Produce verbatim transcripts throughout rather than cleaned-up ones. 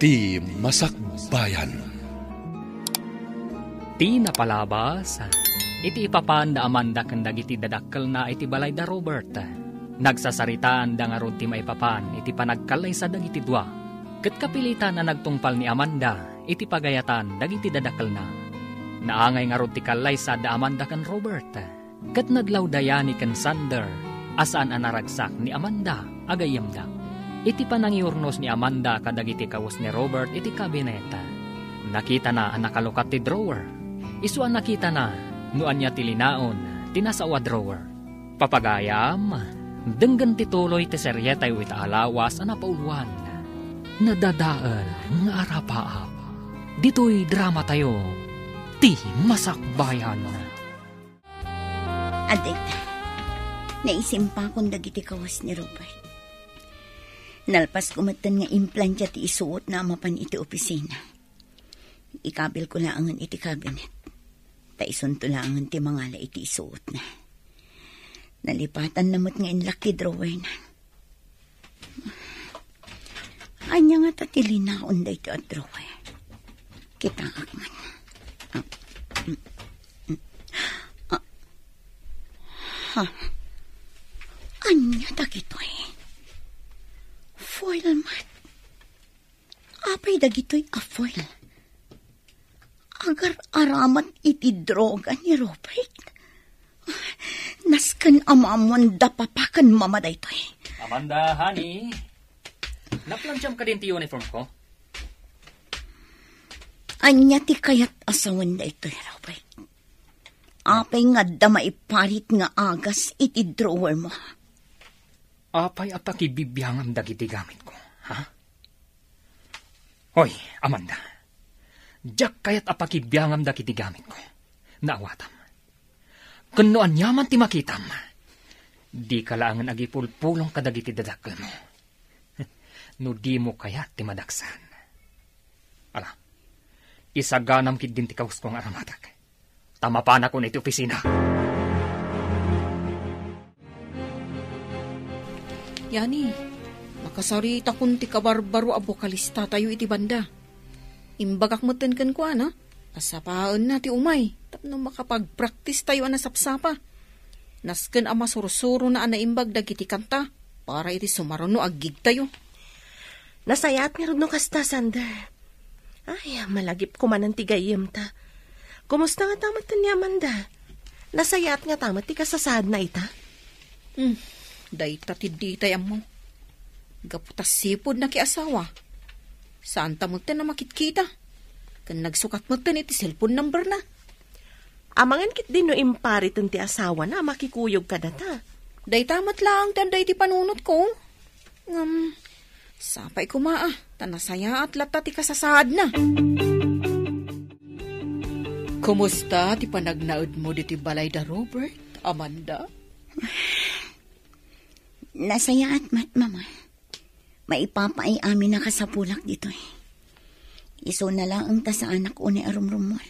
Ti Masakbayan. Ti napalabas, iti ipapan da Amanda ken dagiti dadakkelna iti balay da Robert. Nagsasaritaanda ngarud ti maipapan iti panagkallaysa dagiti dua, ket kapilitan a nagtungpal ni Amanda iti pagayatan dagiti dadakkelna. Naangay ngarud ti kallaysa da Amanda ken Robert. Ket nadlawda Yani ken Sander a saan a naragsak ni Amanda a gayyemda. Iti panangiurnos ni Amanda kadagiti kawes ni Robert iti kabinet, nakitana a nakalukat ti drawer. Isu a nakitana no ania ti linaon ti nasao a drawer. Papagayam, denggen ti tuloy ti serietayo ita a lawas a napauluan, Nadadael nga Arapaap. Ditoy dramatayo, Ti Masakbayan. Adda ita, naisimpakon dagiti kawes ni Robert. Nalpasko metten nga implantia ti isuotna a mapan iti opisina. Ikabilko laengen iti kabinet, ta isunto laengen ti mangala iti isuotna. Nalipatanna met nga inlak ti drawerna. Ania ngata ti linaon daytoy a drawer? Kitaak man. Ah, mm, mm. Ah. Ha? Ania dagitoy? Foil met. Apay dagitoy a foil? Agar-aramat iti droga ni Robert. Nasken a maammoanda papa ken mama daytoy. Amanda, honey, naplantiam kadin ti uniform ko? Ania ti kayat a sawen daytoy, Robert? Apay nga adda maiparit nga agas iti drawer mo? Apay a pakibibiangam dagiti gamitko, ha? Hoy, Amanda. Diak kayat a pakibiangam dagiti gamitko. Naawatam. Ken no aniaman ti makitam, dika laengen agipulpulong kadagiti dadakkelmo. No dimo kayat ti madaksan. Ala, isaganam ketdin ti kawes ko nga aramatek. Ta mapanakon iti opisina. Yani, nakasaritakon ti kabarbaro a bokalistatayo iti banda. Imbagak metten kenkuana a sapaenna ti umay tapno makapagpraktistayo a nasapsapa. Nasken a masursurona a naimbag dagiti kanta para iti sumaruno a gigtayo. Nasayaat ngarud no kasta, Sander. Ay, malagipko manen ti gayyemta. Kumusta ngata metten ni Amanda? Nasayaat ngata met ti kasasaadna ita? Hmm, dayta ti ditay ammo. Gapu ta sipud nakiasawa, saanta metten a makitkita. Ken nagsukat metten iti cellphone numberna. Amangan ketdi no impariten ti asawana a makikuyog kadata. Dayta met laeng ti adda iti panunotko. Ngem, sapay koma a, ta nasayaat latta ti kasasaadna. Kumusta ti panagnaedmo ditoy balay da Robert, Amanda? Nasayaat met, Mama. Maipapaay amin a kasapulak ditoy. Isuna laeng ta saanak unay a rumrummuar.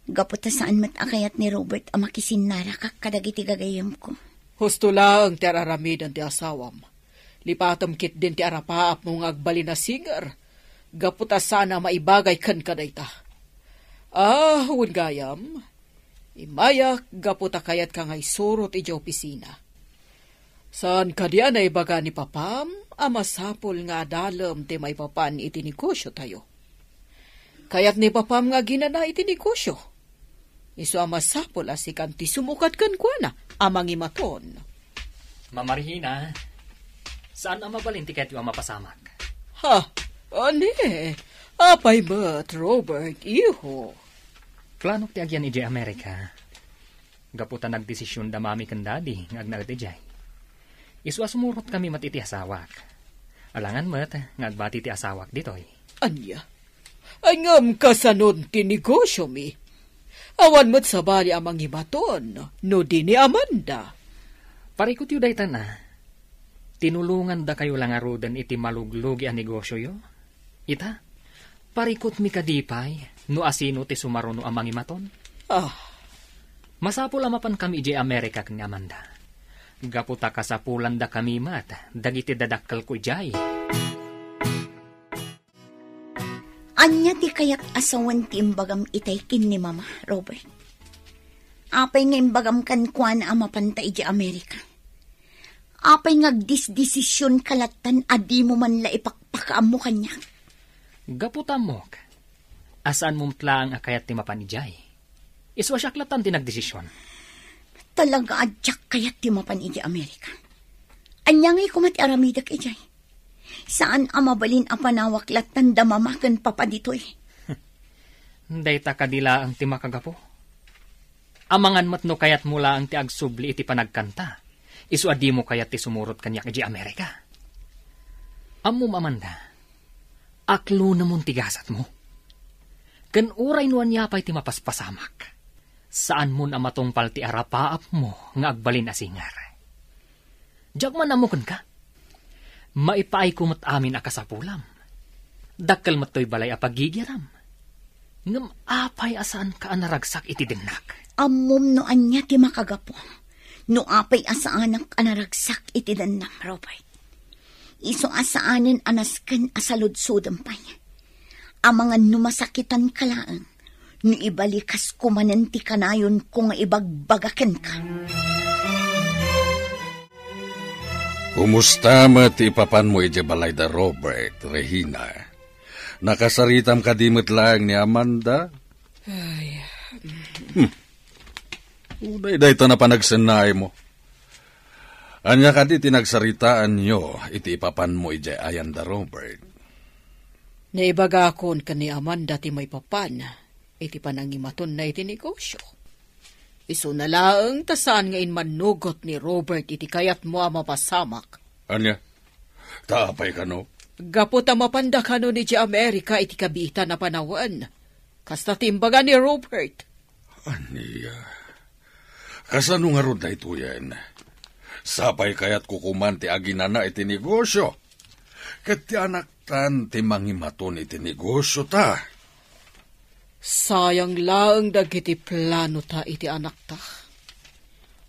Gapu ta saan met a kayat ni Robert a makisinnarakak kadagiti gagayyemko. Husto laeng ti ar-aramiden ti asawam. Lipatem ketdin ti arapaapmo nga agbalin a singer. Gapu ta saan a maibagay kenka dayta. Ah, wen gayam, immayak gapu ta kayatka nga isurot idiay opisina. Saan kadi a naibaga ni papam a masapul nga adalem ti maipapan iti negosiotayo? Kayat ni papam nga aginana iti negosio. Isu a masapul a sikan ti sumukad kenkuana a mangimaton. Mama Regina, saan a mabalin ti kayatyo a mapasamak? Ha? Ani? Apay met, Robert, iho? Planok ti agyan idiay Amerika. Gapu ta nagdesision da Mami ken Daddy nga agnaed idiay. Isu a sumurotkami met iti asawak. Alangan met nga agbati ti asawak ditoy. Ania? Ay, ngem kasanon ti negosiomi? Awan met sabali a mangimaton no di ni Amanda. Parikutyo daytan a. Tinulongandakayo la ngaruden iti maluglugi a negosioyo. Ita, parikutmi kadi pay no asino ti sumaruno a mangimaton? Ah. Masapul a mapankami idiay Amerika ken ni Amanda. Gapu ta kasapulandakami met dagiti dadakkelko idiay. Ania ti kayat a sawen ti imbagam itay ken ni Mama, Robert? Apay nga imbagam kenkuana a mapanta idiay Amerika? Apay nga agdisdesision ka lattan a dimo man la ipakpakaammo kaniak? Gapu ta ammok a saanmo met laeng a kayat ti mapan idiay. Isu a siak lattan ti nagdesision. Talaga a diak kayat ti mapan idiay Amerika. Ania ngay koma ti aramidek idiay? Saan a mabalin a panawak lattan da Mama ken Papa ditoy. Dayta kadi laeng ti makagapu. Amangan met no kayatmo laeng ti agsubli iti panagkanta, isu a dimo kayat ti sumurot kaniak idiay Amerika. Ammom, Amanda, aklunemon ti gasatmo. Ken uray no ania pay ti mapaspasamak, saanmon a matungpal ti arapaapmo nga agbalin a singer. Diak man ammo kenka. Maipaayko met amin a kasapulam. Dakkel met toy balay a pagigiram. Ngem apay a saanka a naragsak iti dennak? Ammom no ania ti makagapu no apay a saanak a naragsak iti dennam, Robert. Isu a saanen a nasken a saludsodem pay. Amangan no masakitanka laeng no ibalikas ko manen ti kanayonko nga ibagbaga kenka. Kumusta met ti ipapanmo idiay balay da Robert, Regina? Nakasaritam kadi met laeng ni Amanda? Ay. Hmm. Unay dayta na panagsennaaymo. Ania kadi ti nagsaritaanyo iti ipapanmo idiay ayan da Robert? Naibagakon ken ni Amanda ti maipapan iti panangimatonna iti negosio. Isuna laeng ta saan nga immannugot ni Robert iti kayatmo a mapasamak. Ania? Ta apay kano? Gapu ta mapanda kano idiay Amerika iti kabiitan a panawen. Kasta ti imbaga ni Robert. Ania? Kasano ngarud daytoyen? Sapay kayatko koman ti aginana iti negosio. Ket ti anaktan ti mangimaton iti negosio ta. Sayang laeng dagiti planota iti anakta.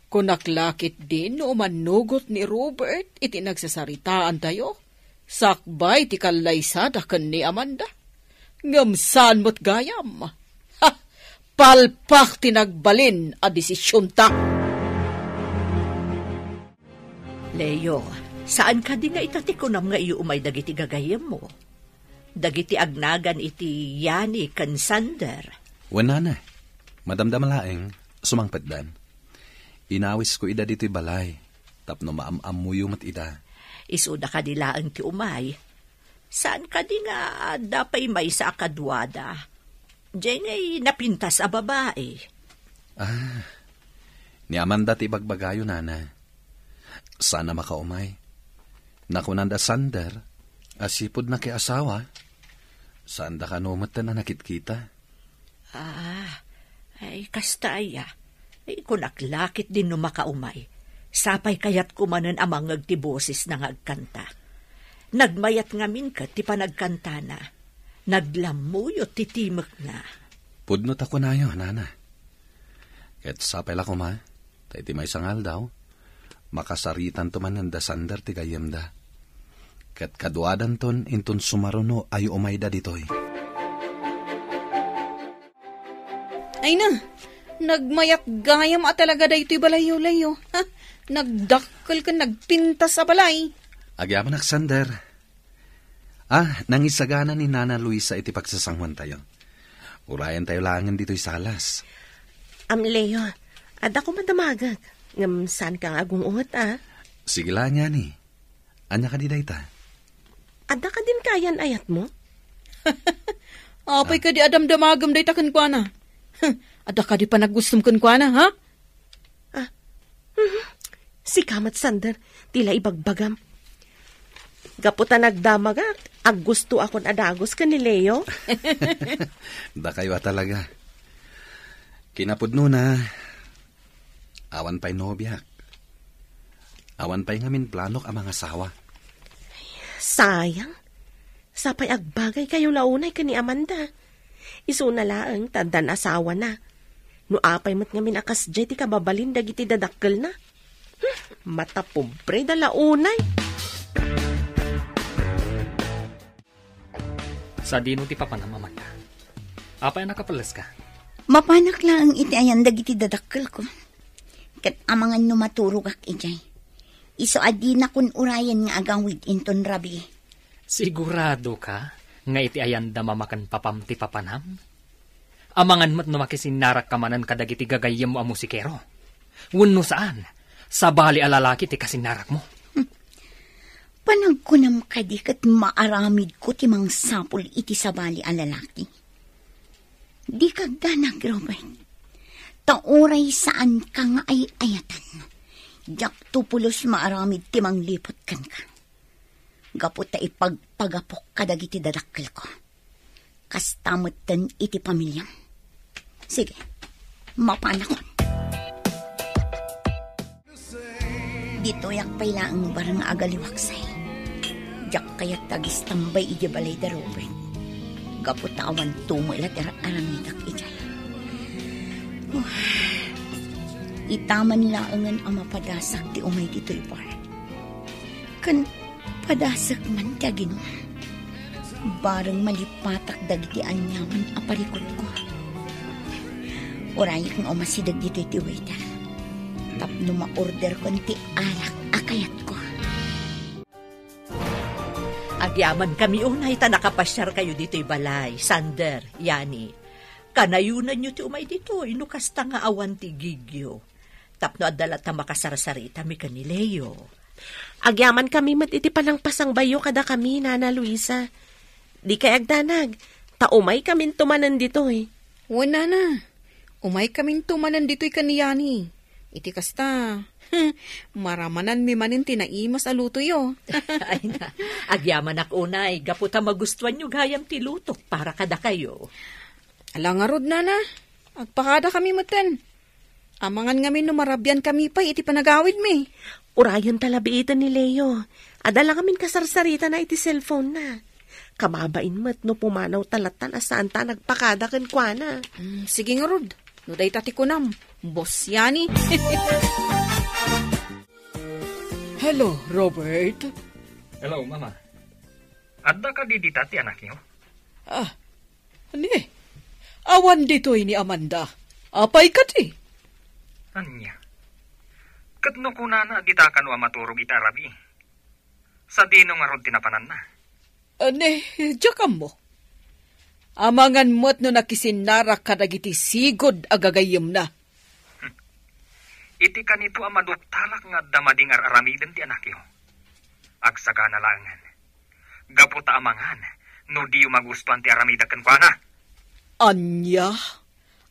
Kunak la ketdin no umannugot ni Robert iti nagsasaritaantayo, sakbay ti kallaysada ken ni Amanda. Ngem saan met gayam. Ha! Palpak ti nagbalin a desisionta. Leo, saan kadi nga ita ti kunam nga iyu umay dagiti gagayyemmo? Dagiti agnagan iti Yani ken Sander. Wen, nana, madamdama laeng, sumangpetdan. Inawisko ida ditoy balay, tapno maam-ammoyo met ida. Isuda kadi laeng ti umay. Saan kadi nga adda pay maysa a kaduada? Diay ngay napintas a babai. Ah, ni Amanda ti ibagbagayo, nana. Saan a makaumay. Nakunanda Sander a sipud nakiasawa, saanda kano metten a nakitkita. Ah, ay, kasta aya. Ay, kunak la ketdin no makaumay. Sapay kayatko manen a mangngeg ti bosesna nga agkanta. Nagmayat ngamin ket ti panagkantana. Naglammuyo ti timekna. Pudno ta kunayo, nana. Ket sapay la koma, ta iti maysa nga aldaw, makasaritanto manen da Sander ti gayyemda. Ket kaduadanton inton sumaruno a umayda ditoy. Ay na, nagmayat gayam a talaga daytoy balayyo, Leo. Ha? Nagdakkel ken nagpintas a balay. Agyamanak, Sander. Ah, nangisagana ni Nana Luisa iti pagsasanguantayo. Urayantayo laengen ditoy salas. Am, Leo, adda koma damagek. Ngem saanka nga agung-unget, a? Sige la, Nani. Ania kadi dayta? Adda kadin kaayan-ayatmo? Apay kadi a damdamagem dayta kenkuana? Huh, adda kadi panaggustom kenkuana, ha? Ah, mhm. Sika met, Sander, ti la ibagbagam. Gapu ta nagdamagak, aggustoakon a dagus ken ni Leo. Dakayo a talaga. Kinapudnona, awan pay nobiak. Awan pay ngamin planok a mangasawa. Sayang. Sapay agbagaykayo la unay ken ni Amanda. Isuna laeng ta addan asawana. No apay met ngamin a kasdiay ti kababalin dagiti dadakkelna. Hmm, matapobreda la unay. Sadino ti papanam, Amanda? Apay a nakapelleska? Mapanak laeng iti ayan dagiti dadakkelko. Ket amangan no maturogak idiay, isu a dinakon urayen nga agawid inton rabii. Siguradoka nga iti ayanda mama ken papam ti papanam? Amangan met no makisinnarakka manen kadagiti gagayyemmo a musikero. Wenno saan, sabali a lalaki ti kasinnarakmo. Panagkunam kadi ket maaramidko ti mangsapul iti sabali a lalaki? Dika agdanag, Robert. Ta uray saanka nga ay-ayatan, diakto pulos maaramid ti mangliput kenka. Gapu ta ipagpagapok kadagiti dadakkelko. Kasta metten iti pamiliam. Sige, mapanakon. Ditoyak pay laeng bareng nga agaliwaksay. Diak kayat ti agistambay idiay balay da Robert. Gapu ta awan tumula ti ar-aramidak idiay. Itaman laengen a mapadasak ti umay ditoy bar. Ken padasek man ti aginom. Bareng malipatak dagiti aniaman a parikutko. Urayek nga umasideg ditoy ti waiter tapno ma-orderkon ti alak a kayatko. Agyamankami unay ta nakapasiarkayo ditoy balay, Sander, Yani. Kanayonanyo ti umay ditoy no kasta nga awan ti gigyo. Tapno adda latta makasarsaritami ken ni Leo. Agyamankami met iti panangpasangbayo kadakami, Nana Luisa. Dikay agdanag, ta umaykaminto manen ditoy. Wen, Nana. Umaykaminto manen ditoy ken ni Yani. Iti kasta, maramananmi manen ti naimas a lutoyo. Ay na, agyamanak unay, gapu ta magustuanyo gayam ti lutok para kadakayo. Ala ngarud, Nana. Agpakadakami metten. Amangan ngamin no marabiankami pay iti panagawidmi. Urayen ta la biiten ni Leo. Adda la ngamin kasarsaritana iti cellphone-na. Kababain met no pumanaw ta lattan a saanta a nagpakada kenkuana. Mm, sige ngarud. No dayta ti kunam, Boss Yani. Hello, Robert. Hello, Mama. Adda kadi dita ti anakyo? Ah, ni, awan ditoy ni Amanda. Apay kadi? Ania? Ket no kunana a dita kano a maturog ita a rabii, sadino ngarud ti napananna? Ah, ni, diak ammo. Amangan met no nakisinnarak kadagiti sigud a gagayyemna. Iti kanito a maduktalak nga adda madi nga ar-aramiden ti anakyo. Agsagana laengen. Gapu ta amangan no diyo magustuan ti aramidek kenkuana. Ania?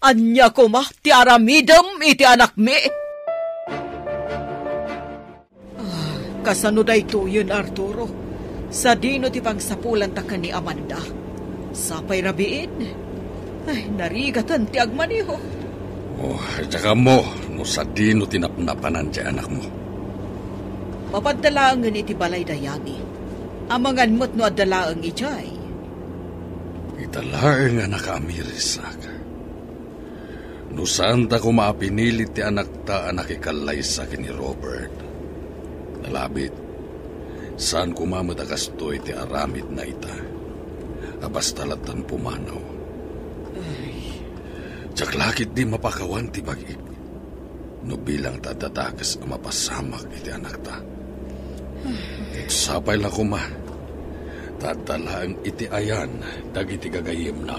Ania koma ti aramidem iti anakmi? Ah, kasano daytoyen, Arturo? Sadino ti pangsapulanta ken ni Amanda? Sapay rabiin? Ay, narigaten ti agmaneho. Oh, diak ammo no sadino ti napnapanan ti anakmo. Mapadda laengen iti balay da Yani. Amangan met no adda laeng idiay. Ita laeng a nakaamirisak. No saanta koma a pinili ti anakta a nakikallaysa ken ni Robert, nalabit, saan koma met a kastoy ti aramidna ita, a basta lattan pumanaw. Ay. Diak la ketdi mapakawan ti bag-ik no bilang ta adda dakes a mapasamak iti anakta. Sapay la koma, ta adda laeng iti ayan dagiti gagayyemna.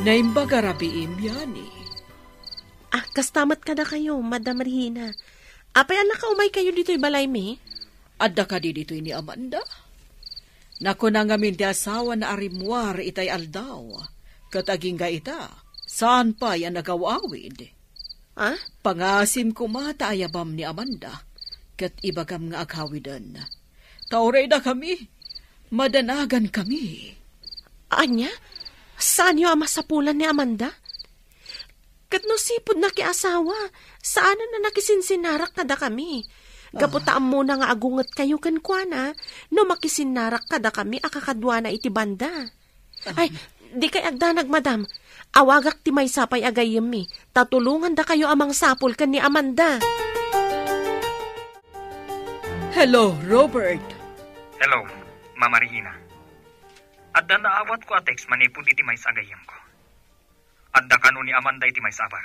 Naimbag a rabiim, Yani. Ah, kasta met kadakayo, Madam Rina. Apay a nakaumaykayo ditoy balaymi? Adda kadi ditoy ni Amanda? Nakuna ngamin ti asawana a rimmuar itay aldaw, ket agingga ita, saan pay a nagaw-awid. Ah? Pangasim koma ta ayabam ni Amanda, ket ibagam nga aghawiden. Ta uray dakami, madanagankami. Ania? Saanyo a masapulan ni Amanda? Ket no sipud nakiasawa, saanen a nakisinsinnarak kadakami. Gapu ta ammona nga agungetkayo kenkuana no makisinnarak kadakami a kakaduana iti banda. Ay, dikay agdanag, madam. Awagak ti maysa pay a gayyemmi, ta tulongandakayo a mangsapul ken ni Amanda. Hello, Robert. Hello. Mama Regina, adda naawatko a text manipud iti maysa a gayyemko. Adda kano ni Amanda iti maysa a bar.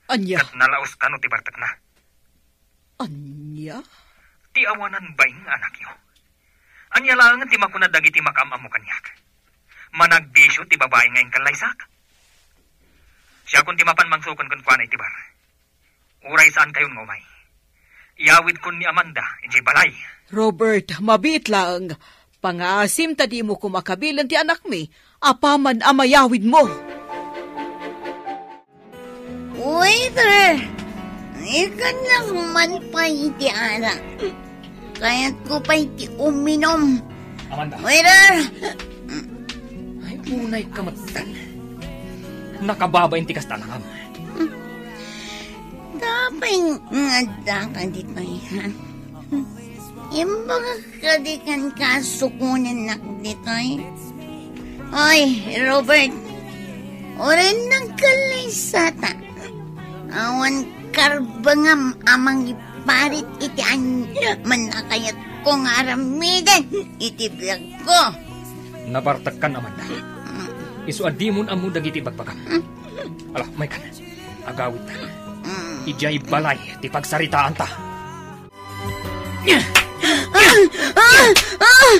Ania? Ket nalaos kano ti bartekna. Ania? Ti awanan bain nga anakyo. Ania laengen ti makuna dagiti makaam-ammo kaniak? Managbisio ti babai nga inkallaysak. Siakon ti mapan mangsuken kenkuana iti bar. Uray saankayon nga umay, iyawidkon ni Amanda idiay balay. Robert, mabiit laeng. Pangaasim ta dimo koma kabilen ti anakmi apaman a mayawidmo. Waiter! Ikannak man pay iti arak. Kayatko pay ti uminom. Amanda. Waiter! Ay, unay ka met. Nakababain ti kasta a langam. Tapay nga adda ka ditoy, ha? Imbagak kadi kenka a sukonennak ditoy. Oy, Robert, uray nagkallaysata. Awan karbengam a mangiparit iti ania man a kayatko nga aramiden iti biagko. Nabartekkan, Amanda. Isu a dimon ammo dagiti ibagbagam. Ala, maykan. Agawidta. Idiay balay ti pagsaritaanta. Ah! Ah! Ah!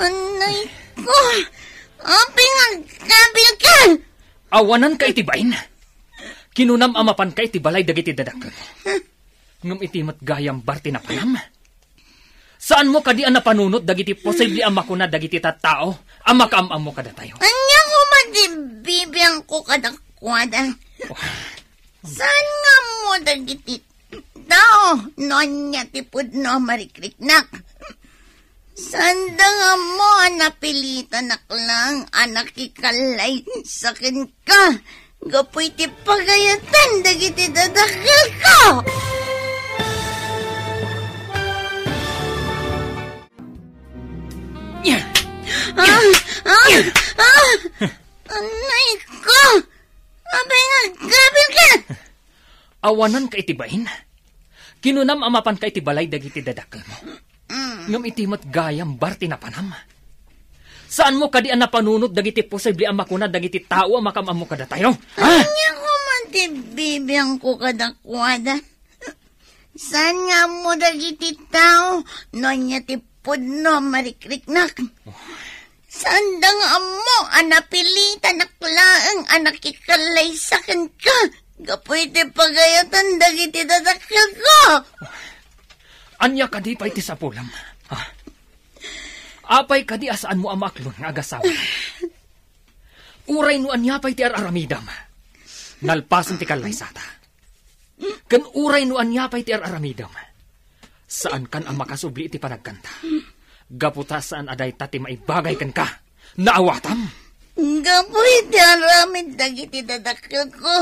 Anay ko! Apay nga agkabilka? Awananka iti bain. Kinunam a mapanka iti balay dagiti dadakkel. Ngem iti met gayam bar ti napanam. Saanmo kadi a napanunot dagiti posible a makuna dagiti tattao a makaam-ammo kadatayo? Ania koma ti bibiangko kadakuada? Oh. Saan nga ammo dagiti tao no ania ti pudno a marikriknak? Saanda nga ammo a napilitanak laeng a nakikallaysa kenka gapu iti pagayatan dagiti dadakkelko. Ah! Ah! Ah! Anay ko! Apay nga agkabilka? Awananka iti bain. Kinunam a mapanka iti balay dagiti dadakkelmo. Mm. Ngem iti met gayam bar ti napanam. Saanmo kadi a napanunot dagiti posible a makuna dagiti tao a makaam-ammo kadatayo? Ha? Ania koma ti bibiangko kadakuada? Saan nga ammo dagiti tao no ania ti pudno a marikriknak? Saanda nga ammo a napilitanak laeng a nakikallaysa kenka gapu iti pagayatan dagiti dadakkelko. Ania kadi pay ti sapulam? Ah. Apay kadi a saanmo a maaklon nga agasawa? Uray no ania pay ti ar-aramidam, nalpasen ti kallaysata. Ken uray no ania pay ti ar-aramidem, saankan a makasubli iti panagkanta. Gapu ta saan a dayta ti maibagay kenka. Naawatam? Gapu iti aramid dagiti dadakkelko,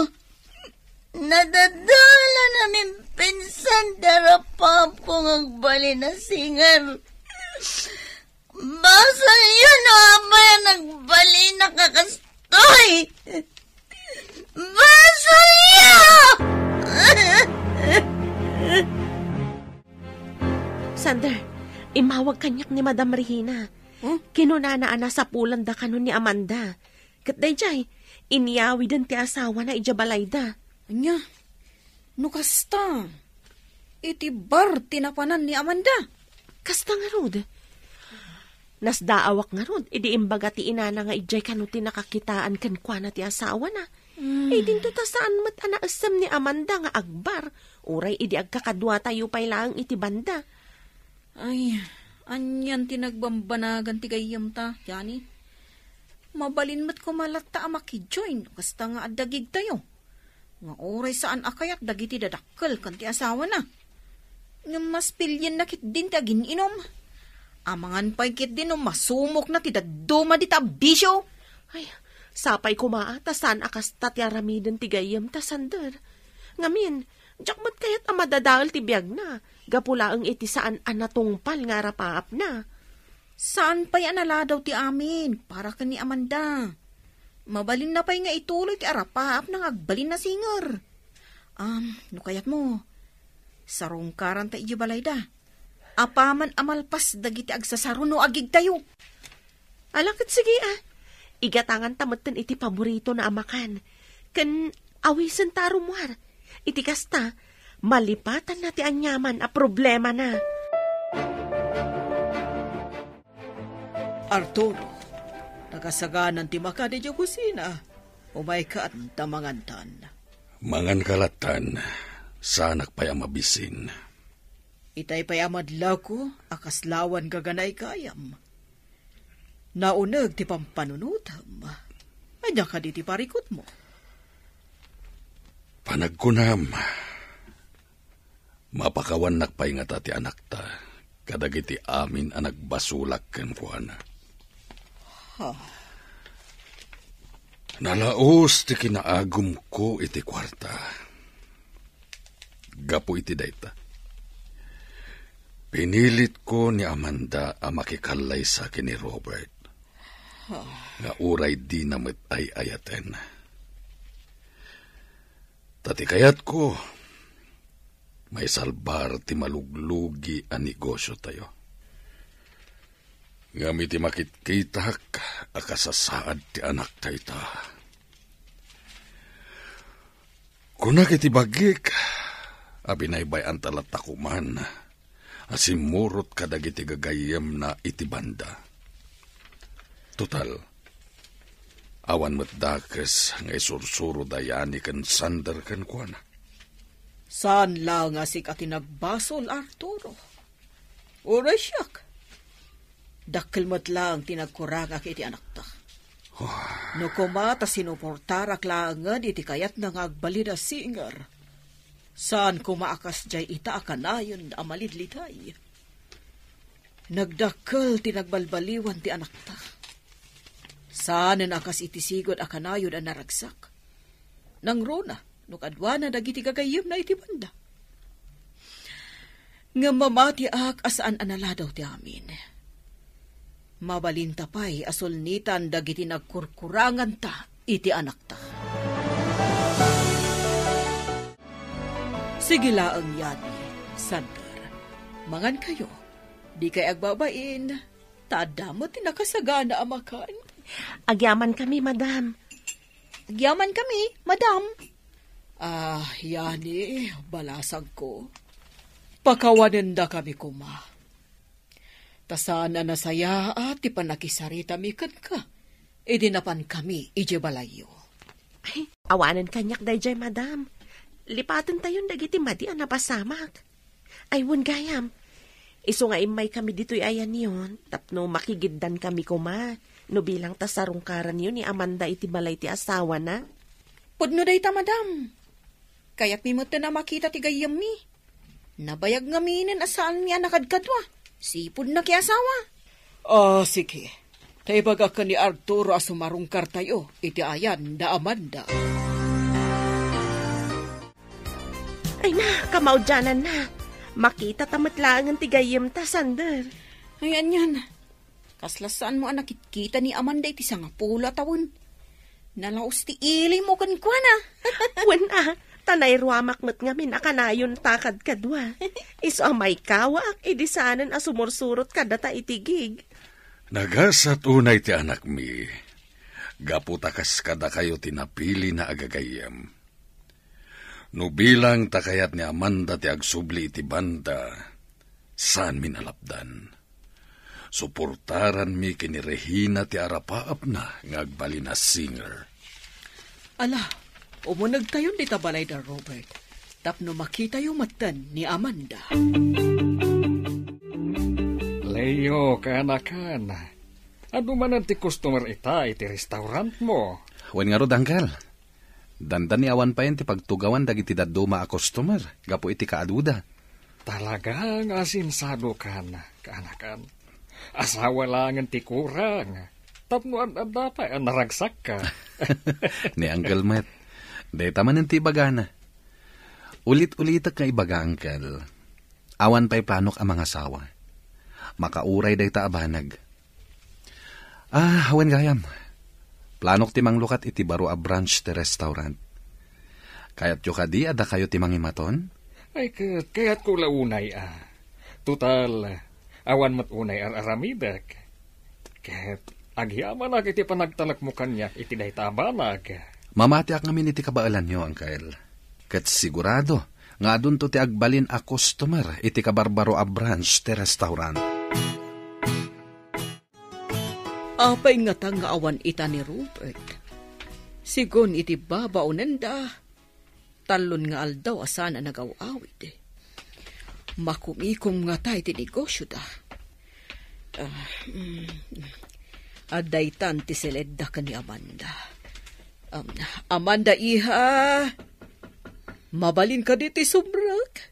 nadadalan a mimpinsan ti arapaapko nga agbalin a singer. Basolyo no apay a nagbalin a kastoy! Basolyo! Sander, immawag kaniak ni Madam Regina. Hmm? Kinunana a nasapulanda kano ni Amanda. Ket daydiay, inyawiden ti asawana idiay balayda. Ania? No kasta, iti bar ti napanan ni Amanda. Kasta ngarud. Nasdaawak ngarud idi imbaga ti inana nga idiay kano ti nakakitaan kenkuana ti asawana. Hmm. Idinto ta saan met a naessem ni Amanda nga agbar, uray idi agkakaduatayo pay laeng iti banda. Ay, anian ti nagbambanagan ti gayyemta, Jani? Mabalin met koma latta a makijoy no kasta nga adda gigtayo. Nga uray saan a kayat dagiti dadakkel ken ti asawana. Ngem mas pilienna ketdin ti agin-inom. Amangan pay ketdin no masumokna ti dadduma dita a bisio. Ay, sapay koma a ta saan a kasta ti aramiden ti gayyemta, Sander. Ngamin, diak met kayat a madadael ti biagna, gapu laeng iti saan a natungpal nga arapaapna. Saan pay a naladaw ti amin para ken ni Amanda. Mabalinna pay nga ituloy ti arapaapna nga agbalin a singer. Am, no kayatmo, sarungkaranta idiay balayda. Apaman a malpas dagiti agsasaro no agigtayo. Ala ket sige, a. Igatanganta metten iti paboritona a makan. Ken awisenta a rummuar. Iti kasta, malipatanna ti aniaman a problemana. Arturo, nakasaganan ti makan idiay kusina. Umaykan ta mangantan. Manganka lattan, saanak pay a mabisin. Itay pay a madlawko a kaslawan gaganay gayam. Nauneg ti pampanunotem. Ania kadi ti parikutmo? Panagkunam, mapakawannak pay ngata ti anakta kadagiti amin a nagbasolak kenkuana. Ha? Nalaos ti kinaagumko iti kuarta. Gapu iti dayta, pinilitko ni Amanda a makikallaysa ken ni Robert. Nga uray dina met ay-ayaten. Ta ti kayatko, maisalbar ti maluglugi a negosiotayo. Ngem iti makitkitak a kasasaad ti anakta ita, kunak iti bagik a binaybay-anta latta koman a simmurot kadagiti gagayyemna iti banda. Total, awan met dakes nga isursuro da Yani ken Sander kenkuana. Saan la nga sika ti nagbasol, Arturo. Uray siak. Dakkel met laeng ti nagkurangak iti anakta. Oh. No koma ta sinuportarak laengen iti kayatna nga agbalin a singer, saan koma a kasdiay ita a kanayon a malidlitay. Nagdakkel ti nagbalbaliwan ti anakta. Saanen a kas iti sigud a kanayon a naragsak. Nangruna no kaduana dagiti gagayyemna iti banda. Ngem mamatiak a saan a naladaw ti amin. Mabalinta pay a sulnitan dagiti nagkurkuranganta iti anakta. Sige laeng, Yani, Sander. Mangankayo. Dikay agbabain. Ta adda met ti nakasagana a makan. Agyamankami, madam. Agyamankami, madam. Ah, Yani, balasangko. Pakawanendakami koma. Ta saan a nasayaat ti pannakisaritami kenka idi napankami idiay balayyo. Ay, awanen kaniak daydiay, madam. Lipatentayon dagiti madi a napasamak. Ay, wen gayam. Isu nga immaykami ditoy a yanion, tapno makigiddankami koma, no bilang ta sarungkaranyo ni Amanda iti balay ti asawana. Pudno dayta, madam. Kayatmi metten a makita ti gayyemmi. Nabayag ngaminen a saanmi a nakadkadua. Sipud nakiasawa. Ah, sige. Ta ibagak ken ni Arturo a sumarungkartayo iti ayan da Amanda. Ay na, kamaudiananna. Makita ta met laengen ti gayyemta, Sander. Ay, anian. Kasla saanmo a nakitkita ni Amanda iti sangapulo a tawen. Nalaos ti ilimmo kenkuana. Wen a, ta nairuamak met ngamin a kanayonta kadkadua. Isu a maikawaak idi saanen a sumursurot kadata iti gig. Nagasat unay ti anakmi, gapu ta kas kadakayo ti napilina a gagayyem. No bilang ta kayat ni Amanda ti agsubli iti banda, saanmin a lapdan. Suportaranmi ken ni Regina ti arapaapna nga agbalin a singer. Ala, umunegtayon dita balay da Robert, tapno makitayo metten ni Amanda. Leo, kaanakan, adu manen ti customer ita iti restaurantmo? Wen ngarud, Uncle. Dandani awan payen ti pagtugawan dagiti dadduma a customer gapu iti kaaduda. Talaga nga asinsadokan, kaanakan. Asawa laengen ti kurang. Tapno ad-adda pay a naragsakka. Ni Uncle met, dayta manen ti ibagana. Ulit-ulitek nga ibaga, Uncle. Awan pay planok a mangasawa. Makauray dayta a banag. Ah, awan gayam. Planok ti manglukat iti baro a branch ti restaurant. Kayatyo kadi a dakayo ti mangimaton? Ay, ket kayatko la unay a. Total, awan met unay ar-aramidek. Ket agyamanak iti panagtalekmo kaniak iti dayta a banag. Mamatiak ngamin iti kabaelanyo, Uncle. Ket sigurado nga adunto ti agbalin a customer iti kabarbaro a branch ti restaurant. Apay ngata nga awan ita ni Robert? Sigun iti babaonenda, tallon nga aldaw a saan a nagaw-awid. Makumikom ngata iti negosyoda. Ah, mm, adda itan ti siledda ken ni Amanda. Um, Amanda, iha, mabalin kadi ti sumrek?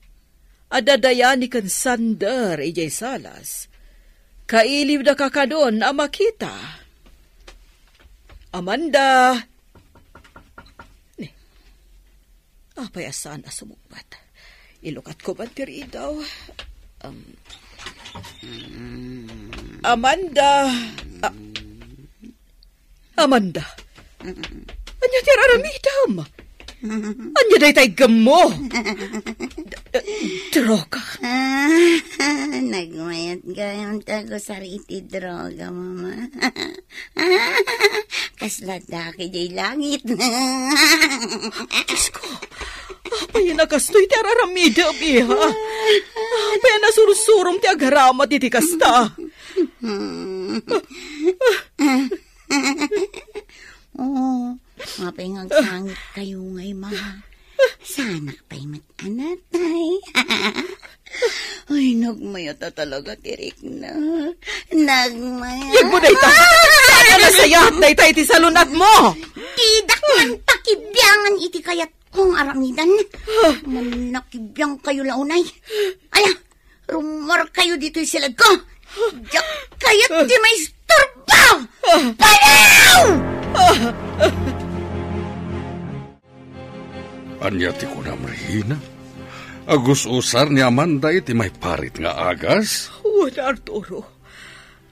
Adda Dayani ken Sander idiay salas. Kailiwda kakanon a makita. Amanda! Ni, apay a saan a sumungbat? Ilukatko man ti ridaw. Um, Amanda! Ah, Amanda, ania ti ar-aramidem? Ania dayta iggemmo? D-, d-, droga? Ah, nagmayat gayam ti agusar iti droga, Mama. Kasla daki diay langit. Diyos ko, apay a nakastoy ti ar-aramidem, iha? Apay a nasursurom ti agaramat iti kasta? Oo, apay nga agsangit kayo ngay, Mama. Saanak pay met a natay. Ay, nagmayat a talaga ti rikna. Nagmayat. Yagmo dayta! Saan a nasayaat dayta iti salun-atmo? Didak man pakibiangan iti kayat kong aramidan. Mannakibiang kayo la unay. Ala, rummuar kayo ditoy siledko. Diak kayat ti maisturbo! Baliw! Ania ti kunam, Regina? Agus-usar ni Amanda iti maiparit nga agas? Wen, Arturo.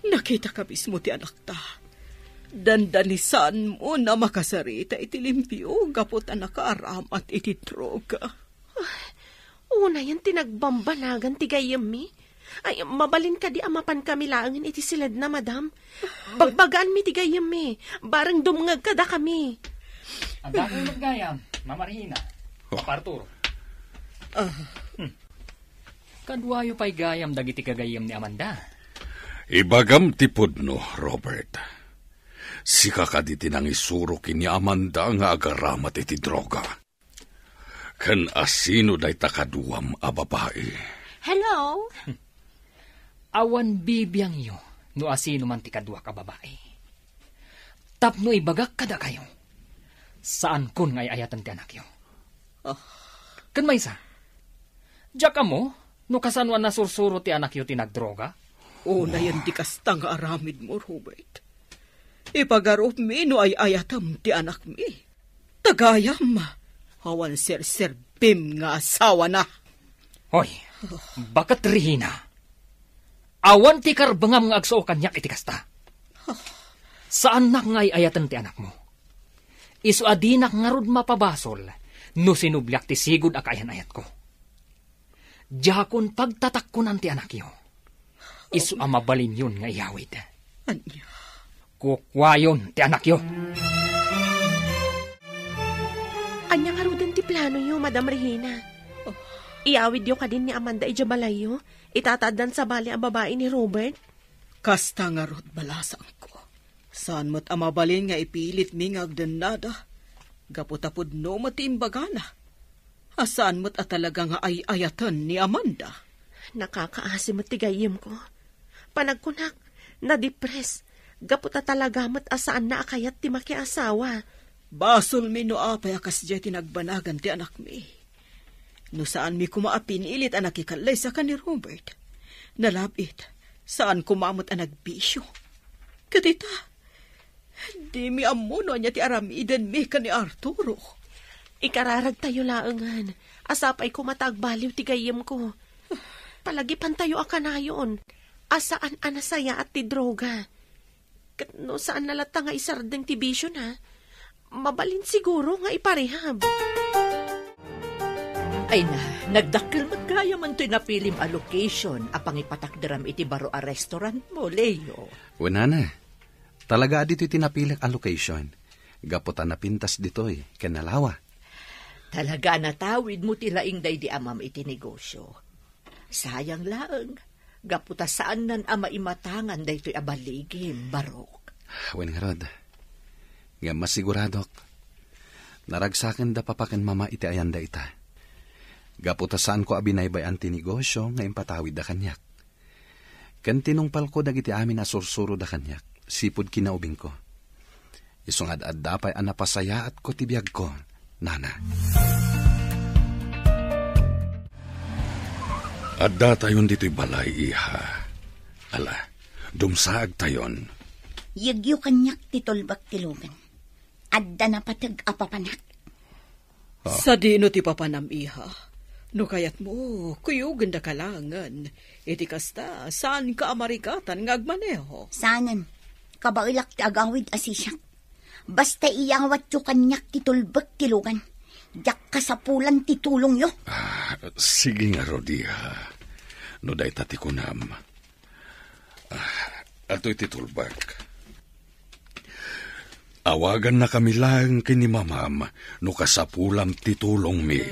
Nakitaka mismo ti anakta. Dandanisanmo a makasarita iti limpio gapu ta nakaaramat iti droga. Unayen ti nagbambanagan ti gayyemmi. Ay, mabalin kadi a mapankami laengen iti siledna, madam? Bagbagaanmi ti gayyemmi. Bareng dumngeg kadakami. Adda kayo met gayam, Mama Regina. Oh. Papa Arturo. Ah. Hmm. Kaduayo pay gayam dagiti gagayyem ni Amanda. Ibagam ti pudno, Robert. Sika kadi ti nangisuro ken ni Amanda nga agaramat iti droga? Ken asino dayta kaduam a babai? Hello? Awan bibiangyo no asino man ti kaduak a babai. Tapno ibagak kadakayo, saankon nga ay-ayaten ti anakyo. Ah. Ken maysa, diak ammo no kasano a nasursuro ti anakyo ti nagdroga? Unayen ti kasta nga aramidmo, Robert. Ipagarupmi no ay-ayatem ti anakmi. Ta gayam, awan serserbim nga asawana. Hoy, baket, Regina. Awan ti karbengam nga agsao kaniak iti kasta. Saannak nga ay-ayaten ti anakmo. Isu a dinak ngarud mapabasol no sinubliak ti sigud a kaayan-ayatko. Diakon pagtatakkonan ti anakyo. Isu a mabalinyon nga iyawid. Ania? Kukuayon ti anakyo. Ania ngaruden ti planoyo, Madam Regina? Oh. Iyawidyo kadin ni Amanda idiay balayyo? Ita ta addan sabali a babai ni Robert? Kasta ngarud, balasangko. Saan met a mabalin nga ipilitmi nga agdennada. Gapu ta pudno met ti imbagana. A saan met a talaga nga ay-ayaten ni Amanda. Nakakaasi met ti gayyemko. Panagkunak, nadipres. Gapu ta talaga met a saanna a kayat ti makiasawa. Basolmi no apay a kasdiay ti nagbanagan ti anakmi. No saanmi koma a pinilit a nakikallaysa ken ni Robert, nalab-it, saan koma met a nagbisio. Ket ita, dimi ammo no ania ti aramidenmi ken ni Arturo. Ikararagtayo laengen a sapay koma ta agbaliw ti gayyemko. Palagipantayo a kanayon a saan a nasayaat ti droga. Ket no saanna latta nga isardeng ti bisiona, mabalin siguro nga iparehab. Ay na, nagdakkel met gayam toy napilim a location a pangipatakderam iti baro a restaurant mo, Leo. Wen, Nana, talaga a ditoy ti napilik a location. Gapu ta napintas ditoy, ken nalawa. Talaga a natawid mo ti laing daydi amam iti negosio. Sayang laeng, gapu ta saannan a maimatangan daytoy a baligim, Barok. Wen ngarud, ngem masiguradok, naragsaken da papa ken mama iti ayanda ita. Gapu ta saanko a binaybay-an ti negosio nga impatawidda kaniak. Ken tinungpalko dagiti amin a sursuroda kaniak, sipud kinaubingko. Isu nga ad-adda pay a napasayaatko ti biagko, Nana. Addatayon ditoy balay, iha. Ala, dumsaagtayon. Yegyo kaniak ti tulbek ti lugan. Adda napateg a papanak. Ah. Sadino ti papanam, iha? No kayatmo, kuyogenda ka laengen. Iti kasta, saanka a marikatan nga agmaneho. Saanen. Kabaelak ti agawid a sisiak. Basta iyawatyo kaniak ti tulbek ti lugan. Diak kasapulan ti tulongyo. Ah, sige ngarud, iha. No dayta ti kunam. Ah, adtoy ti tulbek. Awagannakami laeng ken ni mamam no kasapulam ti tulongmi.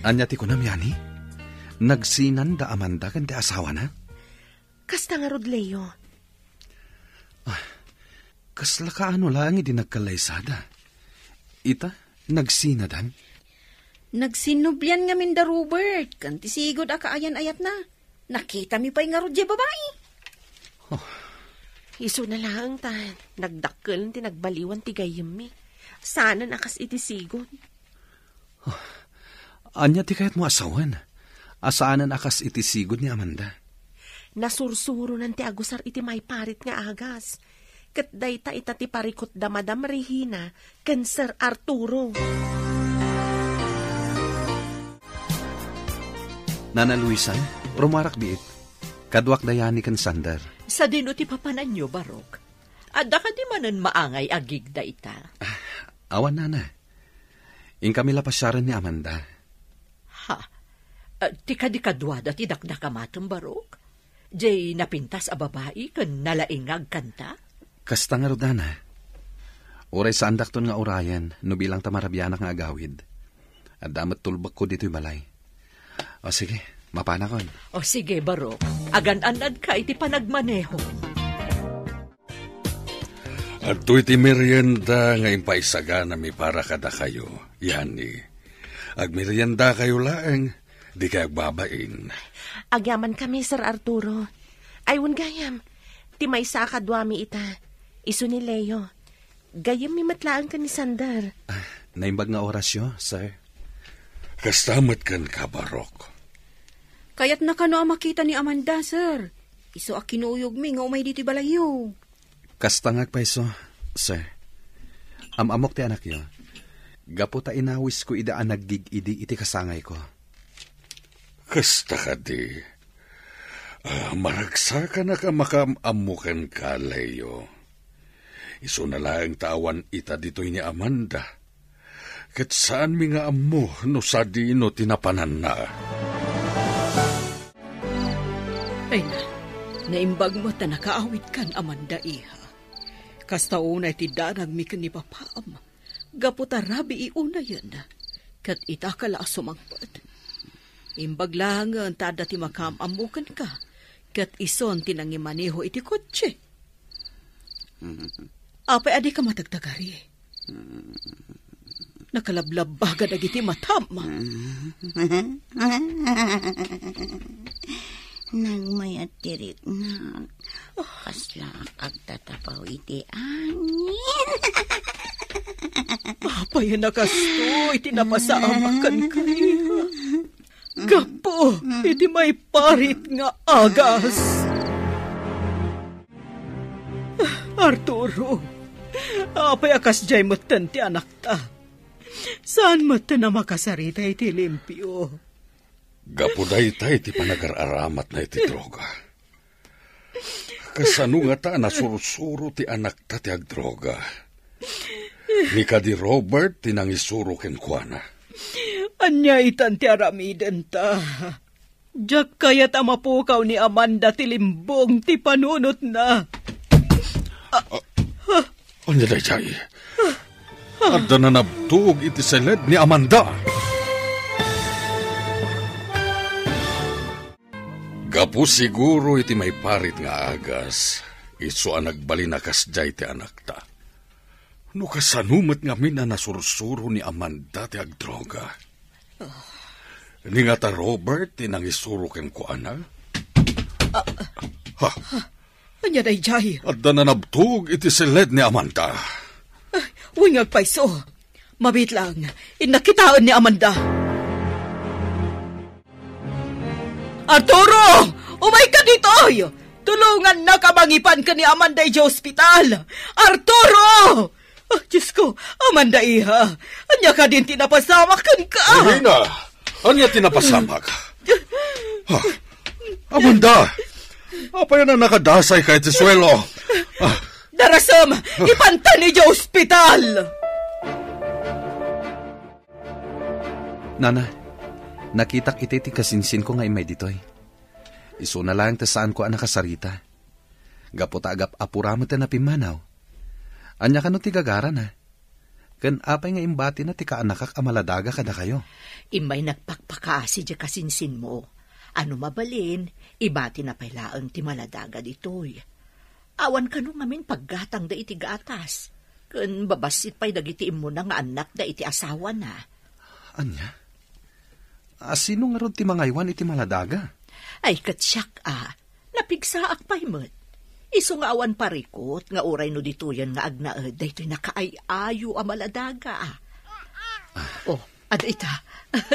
Ania ti kunam, Yani? Nagsinan da Amanda ken ti asawana? Kasta ngarud, Leo. Ah, kasla kaano laeng idi nagkallaysada? Ita, nagsinadan? Nagsinnublian ngamin da Robert, ken ti sigud a kaayan-ayatna. Nakitami pay ngarud diay babai. Oh. Isuna laeng ta nagdakkel ti nagbaliwan ti gayyemmi. Saanen a kas iti sigud. Oh. Ania ti kayatmo a sawen? A saanen a kas iti sigud ni Amanda? Nasursuronan ti agusar iti maiparit nga agas. Ket dayta ita ti parikut da Madam Regina ken Sir Arturo. Nana Luisa, rumuarak biit. Kaduak da Yani ken Sander. Sadino ti papananyo, Barok? Adda kadi manen maangay a gig dayta? Ah, awan, Nana. Inkami la pasiaren ni Amanda. Ha? Ah, ti kadi kaduada ti dakdakamatem, Barok? Jay napintas a babai ken nalaing nga agkanta? Kasta ngarud, Nana. Uray saandakton nga urayen no bilang ta marabianak nga agawid. Adda met tulbekko ditoy balay. O sige, mapanakon. O sige, Barok. Agan-annadka iti panagmaneho. Adtoy ti merienda nga impaisaganami para kadakayo, Yani. Agmeriendakayo laeng, dikay agbabain. Agyamankami, Sir Arturo. Ay, wen gayam, ti maysa a kaduami ita, isu ni Leo. Gayyemmi met laeng ken ni Sander. Ah, naimbag nga orasyo, sir. Kasta met kenka, Barok. Kayatna kano a makita ni Amanda, sir. Isu a kinuyogmi nga umay ditoy balayyo. Kasta nga agpayso, sir. Am-ammok ti anakyo. Gapu ta inawisko ida a naggig-idi iti kasangayko. Kasta kadi. Ah, maragsakanak a makaam-ammo kenka, Leo. Isuna laeng ta awan ita ditoy ni Amanda. Ket saanmi nga ammo no sadino ti napananna. Ay na, naimbag met ta nakaawidkan, Amanda, iha. Kasta unay ti danagmi ken ni papaam, gapu ta rabii unayen, ket ita ka la a sumangpet. Imbag laengen ta adda ti makaam-ammo kenka, ket isun ti nangimaneho iti kotse. Apay a dika matagtagari? Nakalablabbaga dagiti matam. Nagmayat ti riknak. Kasla agtatapaw iti angin. Apay a nakastoy ti napasamak kenka, iha? Gapu iti maiparit nga agas. Arturo, apay a kasdiay metten ti anakta? Saan metten a makasarita iti limpio? Gapu dayta iti panagar-aramatna iti droga. Kasano ngata a nasursuro ti anakta ti agdroga? Ni kadi Robert ti nangisuro kenkuana. Ania itan ti aramidenta? Diak kayat a mapukaw ni Amanda ti limbong ti panunotna. Ania daydiay? Adda nanabtog iti seled ni Amanda. Gapu siguro iti maiparit nga agas, isu a nagbalin a kasdiay ti anakta. No kasano met ngamin a nasursuro ni Amanda ti agdroga? Ni ngata Robert ti nangisuro kenkuana? Ha? Ania daydiay? Adda nanabtog iti seled ni Amanda. Wen nga agpayso. Mabiit lang, innak kitaen ni Amanda. Arturo! Umayka ditoy! Tulongannaka a mangipan ken ni Amanda idiay ospital! Arturo! Ah, Diyos ko, Amanda, iha! Ania kadin ti napasamak kenka? Regina! Ania ti napasamak? Ha? Amanda! Apay a nakadasayka iti suelo? Ah. Darasem! Ipantan idiay ospital! Nana, nakitak iti ti kasinsinko nga immay ditoy. Isuna laeng ti saanko a nakasarita. Gapu ta agap-apura met ti napimmanaw. Ania kano ti gagarana? Ken apay nga imbatina ti kaanakak a maladaga kadakayo? Immay nagpakpakaasi diay kasinsinmo. Ano mabalin, ibatina pay laeng ti maladaga ditoy. Awan kano ngamin paggatangda iti gatas. Ken babassit pay dagiti immuna nga annakda iti asawana. Ania? A, sino ngarud ti mangaywan iti maladaga? Ay, ket siak a, napigsaak pay met. Isu nga awan parikut nga uray no ditoyen nga agnaed daytoy nakaay-ayo a maladaga. Oh, ada ita.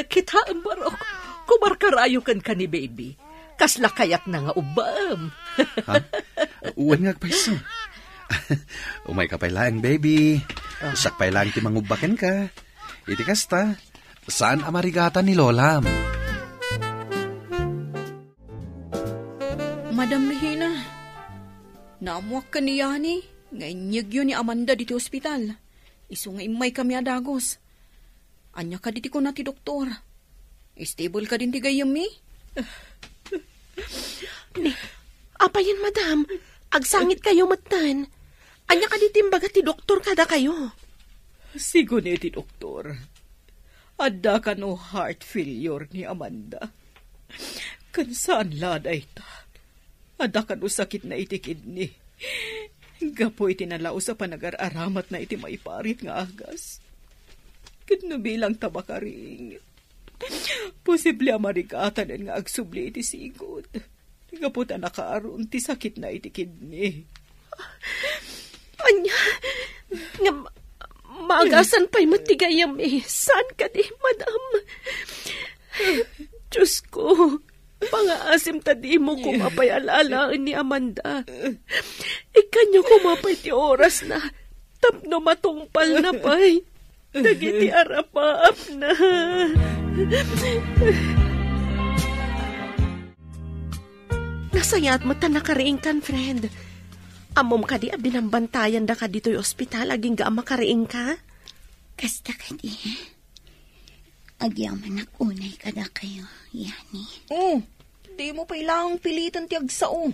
Kitaem, Barok. Kumarkarayo kenka ni Baby. Kasla kayatna nga ubbaem. Ha? Wen nga agpayso. Umayka pay laeng, Baby. Siak pay laeng ti mangubba kenka. Iti kasta, saan a marigatan ni Lolam. Madam Regina, naammoak ken ni Yani nga inyegyo ni Amanda ditoy ospital. Isu nga immaykami a dagus. Ania kadi ti kuna ti doktor? Stable kadin ti gayyemmi? Ni, apayen, madam? Agsangitkayo metten. Ania kadi ti imbaga ti doktor kadakayo? Sigun iti doktor, adda kano heart failure ni Amanda. Ken saan la dayta. Adda kano sakitna iti kidney. Gapu iti nalaus a panagar-aramatna iti maiparit nga agas. Ket no bilang ta makaring, posible a marigatanen nga agsubli iti sigud. Gapu ta nakaaron ti sakitna iti kidney. Ania? Nga ma-, maagasan pay met ti gayyem, eh. Saan kadi, madam? Diyos ko, pangaasim ta dimo koma pay alaalaen ni Amanda. Ikkanyo koma pay ti orasna tapno matungpalna pay dagiti arapaapna. Nasayaat met ta nakariingkan, friend. Ammom kadi a binambantayan daka ditoy ospital agingga a makariingka? Kasta kadi. Agyamanak unay kadakayo, Yani. Oh, dimo pay laeng piliten ti agsao.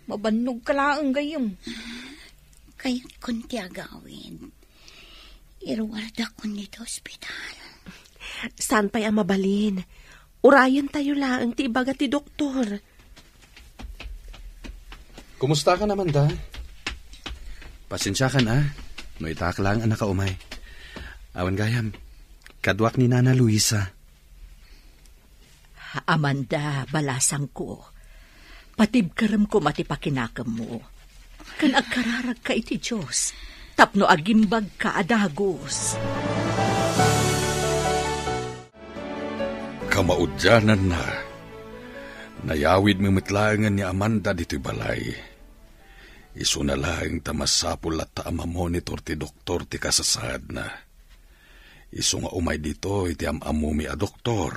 Mabannogka laeng gayyem. Kayatkon ti agawid. Iruardakon ditoy ospital. Saan pay a mabalin? Urayentayo laeng ti ibaga ti doktor. Kumustakan, Amanda? Pasensiakan, a, no itaak laeng a nakaumay. Awan gayam, kaduak ni Nana Luisa. Amanda, balasangko, patibkerem koma ti pakinakemmo, ken agkararagka iti Dios tapno agimbagka a dagus. Kamaudiananna, nayawid met laengen ni Amanda ditoy balay. Isuna laeng ta masapul latta a mamonitor ti doktor ti kasasaadna. Isu nga umay ditoy ti am-ammomi a doktor.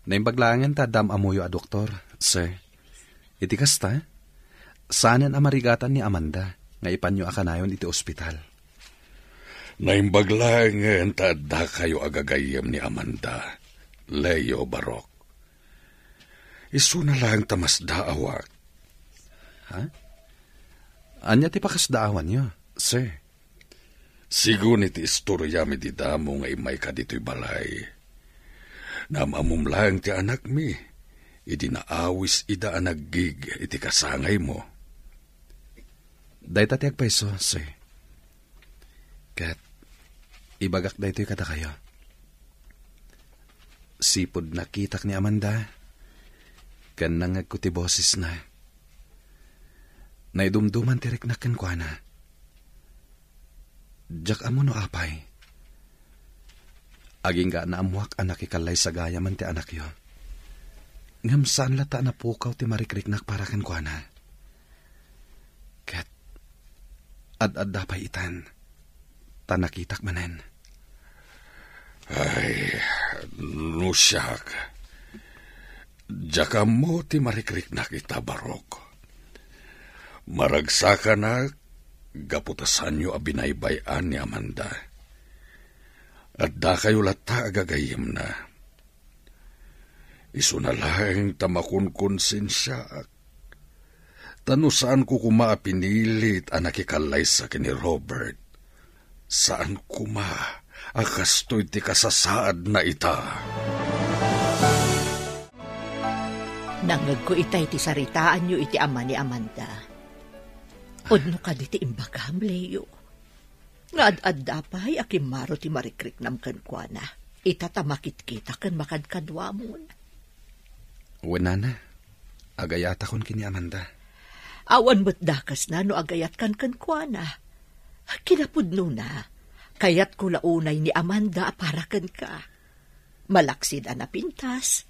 Naimbag laengen ta adda am-ammoyo a doktor, sir. Iti kasta, saanen a marigatan ni Amanda nga ipanyo a kanayon iti ospital. Naimbag laengen ta addakayo a gagayyem ni Amanda, Leo, Barok. Isuna laeng ta masdaawak. Ha? Ania ti pakasdaawanyo, sir? Sigun iti istoriam idi damo nga immayka ditoy balay. Naam-ammom laeng ti anakmi, idi naawis ida a naggig iti kasangaymo. Dayta ti agpayso, sir. Ket ibagak daytoy kadakayo. Sipud nakitak ni Amanda, ken nangngegko ti bosesna, naidumduman ti riknak kenkuana. Diak ammo no apay. Agingga naammoak a nakikallaysa gayamen ti anakyo. Ngem saan latta a napukaw ti marikriknak para kenkuana. Ket ad-adda pay itan, ta nakitak manen. Ay, no siak, diak ammo ti marikriknak ita, Barok. Maragsakanak gapu ta saanyo a binaybay-an ni Amanda. Addakayo latta a gagayyemna. Isuna laeng ta makonkonsensiaak. Ta no saanko koma a pinilit a nakikallaysa ken ni Robert, saan koma a kastoy ti kasasaadna ita. Nangngegko itay ti saritaanyo iti ama ni Amanda. Pudno kadi ti imbagam, Leo, nga ad-adda pay a kimmaro ti marikriknam kenkuana, ita ta makitkitak ken makadkaduamon. Wen, nana, agayatakon ken ni Amanda. Awan met dakesna no agayatkan kenkuana. Kinapudnona, kayatko la unay ni Amanda a para kenka. Malaksid a napintas,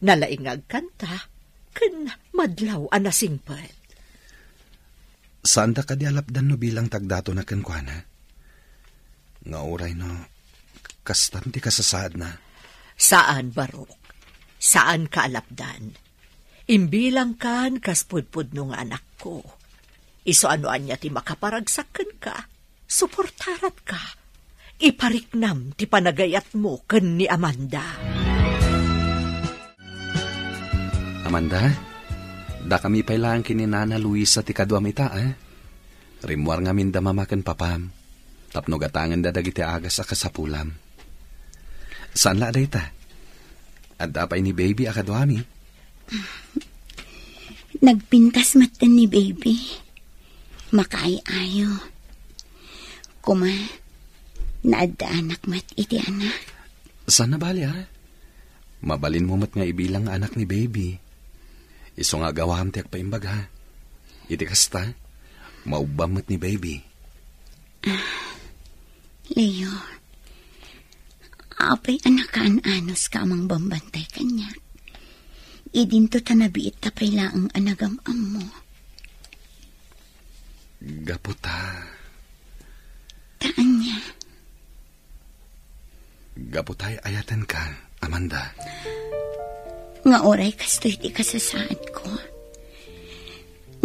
nalaing nga agkanta, ken madlaw a nasingpet. Saanda kadi a lapdan no bilang ti agdatona kenkuana? Nga uray no kastan ti kasasaadna? Saan, Barok. Saanka a lapdan. Imbilangkan kas pudpudno nga anakko. Isu a no ania ti makaparagsak kenka, suportaratka. Ipariknam ti panagayatmo ken ni Amanda. Amanda, dakami pay laeng ken ni Nana Luisa ti kaduam ita, a? Rimmuar ngamin da mama ken papam, tapno gatangenda dagiti agas a kasapulam. Saan la a dayta? Adda pay ni baby a kaduami? Nagpintas metten ni baby. Makaay-ayo. Kuma, naaddaanak met iti anak. Saan a bali, a? Mabalinmo met nga ibilang nga anak ni baby. Isu nga agawam ti agpaimbag, a? Iti kasta, maubbam met ni baby. Ah, Leo, apay a nakaan-anos ka a mangbambantay kaniak? Idinto ta nabiit ta pay laeng a nagam-ammo. Gapu ta. Ta ania? Gapu ta ay-ayatenka, Amanda. Nga uray kastoy ti kasasaadko.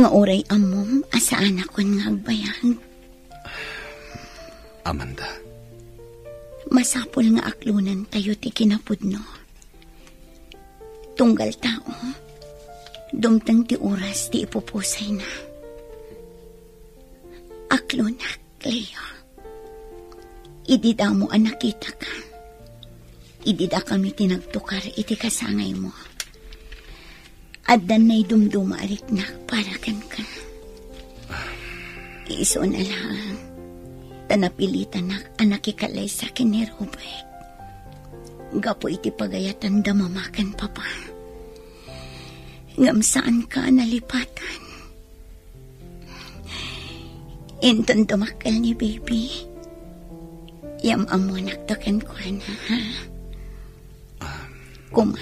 Nga uray ammom a saanakon nga agbayag. Amanda. Masapul nga aklonentayo ti kinapudno. Tunggal tao, dumteng ti oras ti ipupusayna. Aklonak, Leo. Idi damo a nakitaka, idi dakami ti nagtukar iti kasangaymo, addan naidumduma a riknak para kenka. Isuna laeng ta napilitanak a nakikallaysa ken ni Robert gapu iti pagayatanda mama ken papa. Ngem saanka a nalipatan. Inton dumakkel ni baby, yam-ammonakto kenkuana, ha? Kuma,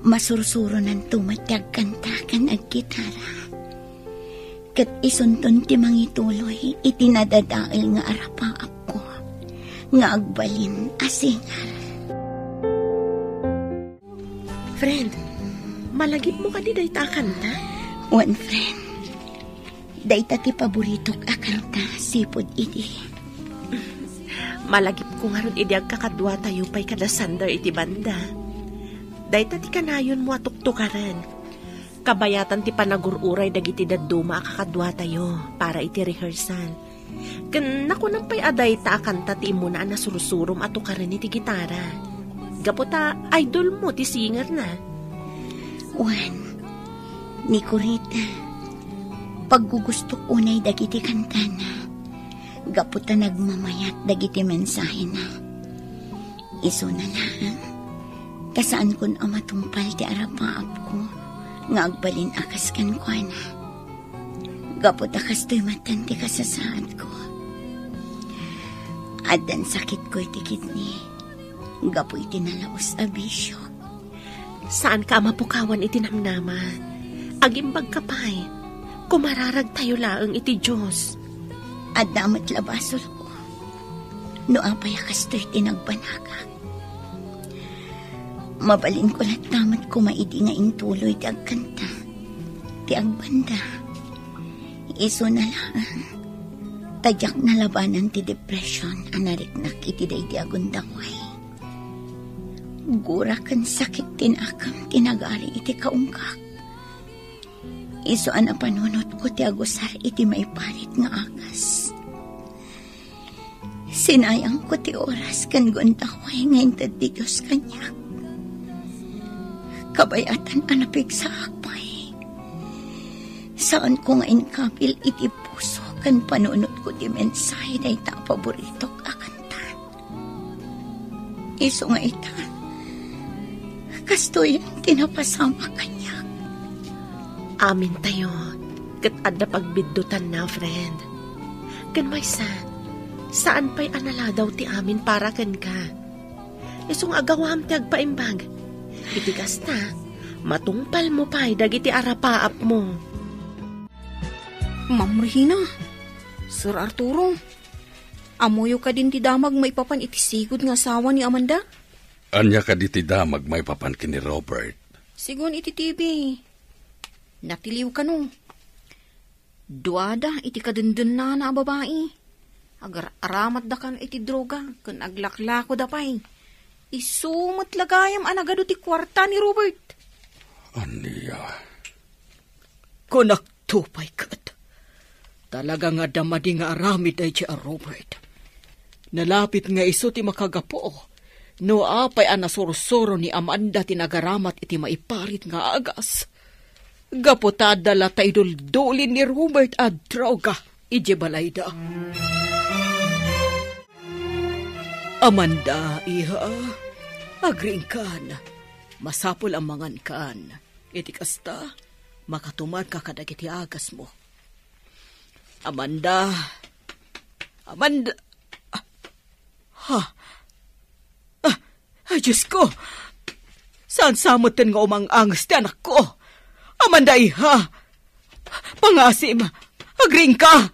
masursuronanto met ti agkanta ken aggitara. Ket isunton ti mangituloy iti nadadael nga arapaapko nga agbalin a singer. Friend, malagipmo kadi dayta a kanta? Wen, friend. Dayta ti paboritok a kanta, sipud idi. Malagipko ngarud idi agkakaduatayo pay kada Sander iti banda. Dayta ti kanayonmo a tuktokaren. Kabayatan ti panagur-uray dagiti dadduma a kakaduatayo para iti rehearsal. Ken nakunam pay a dayta a kanta ti immuna a nasursurom a tokaren iti gitara. Gapu ta idolmo ti singerna. Wen, ni Corita, paggugustok unay dagiti kantana. Gapu ta nagmamayat dagiti mensahena. Isuna laeng, ta saankon a matungpal ti arapaapko nga agbalin a kas kenkuana. Gapu ta kastoy maten ti kasasaadko. Addan sakitko iti kidney, gapu iti nalaus a bisio. Saanka a mapukawan iti namnama. Agimbagka pay. Kumararagtayo laeng iti Dios. Adda met la basolko. No apay a kastoy ti nagbanagak. Mabalinko latta met koma idi nga intuloy ti agkanta, ti agbanda. Isuna laeng, ta diak nalabanan ti depression a nariknak iti daydi a gundaway. Gura ken sakit ti nakem ti nagari iti kaungkak. Isu a napanunotko ti agusar iti maiparit nga agas. Sinayangko ti oras ken gundaway nga inted ti Dios kaniak. Kabayatan a napigsaak pay. Saanko nga inkabil iti puso ken panunotko ti mensahe dayta a paboritok a kanta. Isu nga ita, kastoy ti napasamak kaniak. Amintayo, ket adda pagbiddutanna, friend. Ken maysa, saan pay a naladaw ti amin para kenka. Isu nga agawam ti agpaimbag. Iti kasta, matungpalmo pay dagiti arapaapmo. Ma'am Regina, Sir Arturo, ammoyo kadin ti damag maipapan iti sigud nga asawa ni Amanda? Ania kadi ti damag maipapan ken ni Robert? Sigun iti T V, natiliw kano. Duada iti kadendennana a babai. Agar-aramatda kano iti droga ken aglaklakoda pay. Isu met la gayam a nagadu ti kuarta ni Robert. Ania? Kunakto pay ket, talaga nga adda madi nga aramid daydiay a Robert. Nalapit nga isu ti makagapu no apay a nasursuro ni Amanda ti nagaramat iti maiparit nga agas. Gapu ta adda la ta iduldulin ni Robert a droga idiay balayda. Amanda, iha, agriingkan. Masapul a mangankan. Iti kasta, makatumarka kadagiti agasmo. Amanda. Amanda. Ah, ha? Ah, ay, Diyos ko! Saan sa metten nga umang-anges ti anakko? Amanda, iha! Pangasim! Agriingka!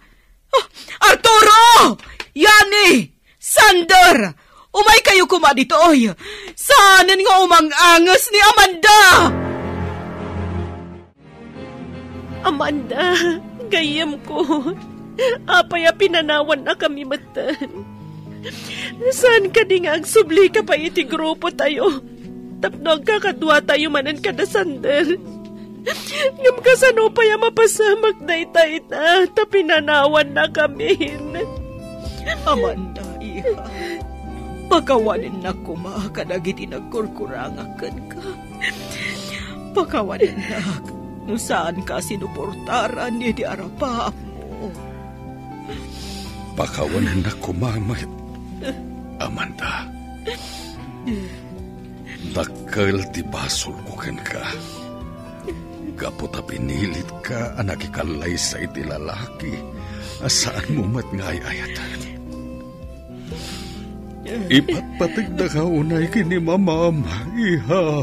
Ah, Arturo! Yani! Sander! Umaykayo koma ditoy! Saanen nga umang-anges ni Amanda! Amanda, gayyemko, apay a pinanawannakami metten? Saan kadi nga agsublika pay iti grupotayo tapno agkakaduatayo manen kada Sander? Ngem kasano pay a mapasamak dayta ita ta pinanawannakamin? Amanda, iha, pakawanennak koma kadagiti nagkurkurangak kenka. Pakawanennak no saanka a sinuportaran idi arapaapmo. Pakawanennak koma met, Amanda. Dakkel ti basolko kenka. Gapu ta pinilitka a nakikallaysa iti lalaki a saanmo met nga ay-ayaten. Ipatpategdaka unay ken ni mamam, iha.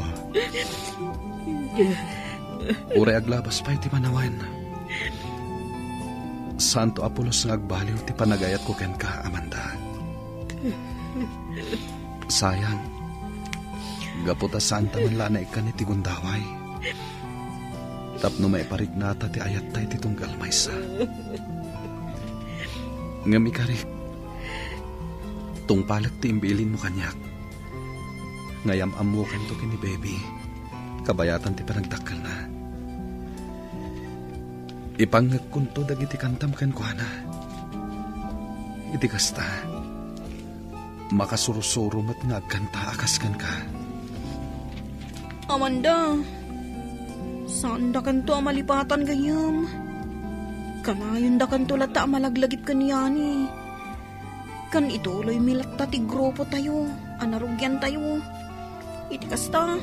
Uray aglabas pay ti manawen, saanto a pulos nga agbaliw ti panagayatko kenka, Amanda. Sayang, gapu ta saanta man la a naikkan iti gundaway tapno maiparignata ti ayatta iti tunggal maysa. Ngem ikarik, Tungpalek ti imbilinmo kaniak. Nga yam-ammokanto ken ni Baby, kabayatan ti panagdakkelna. Ipangngegkonto dagiti kantam kenkuana. Iti kasta, makasursuro met nga agkanta a kas kenka. Amanda, saandakanto a malipatan gayyem. Kanayondakanto latta a malaglagip ken ni Yani. Ken ituloymi latta ti grupotayo a narugiantayo. Iti kasta,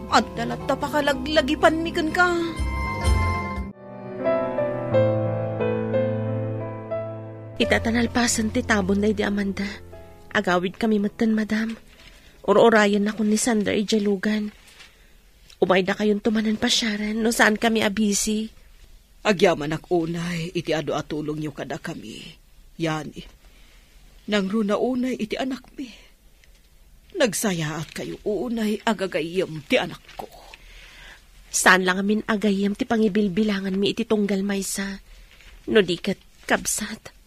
adda latta pakalaglagipanmi kenka. Ita ta nalpasen ti tabon daydi Amanda, agawidkami metten, madam. Ur-urayennakon ni Sander idiay lugan. Umaydakayonto manen pasiaren no saankami a busy. Agyamanak unay iti adu a tulongyo kadakami, Yani. Nangruna unay iti anakmi. Nagsayaatkayo unay a gagayyem ti anakko. Saan la ngamin a gayyem ti pangibilbilanganmi iti tunggal maysa, no di ket kabsat.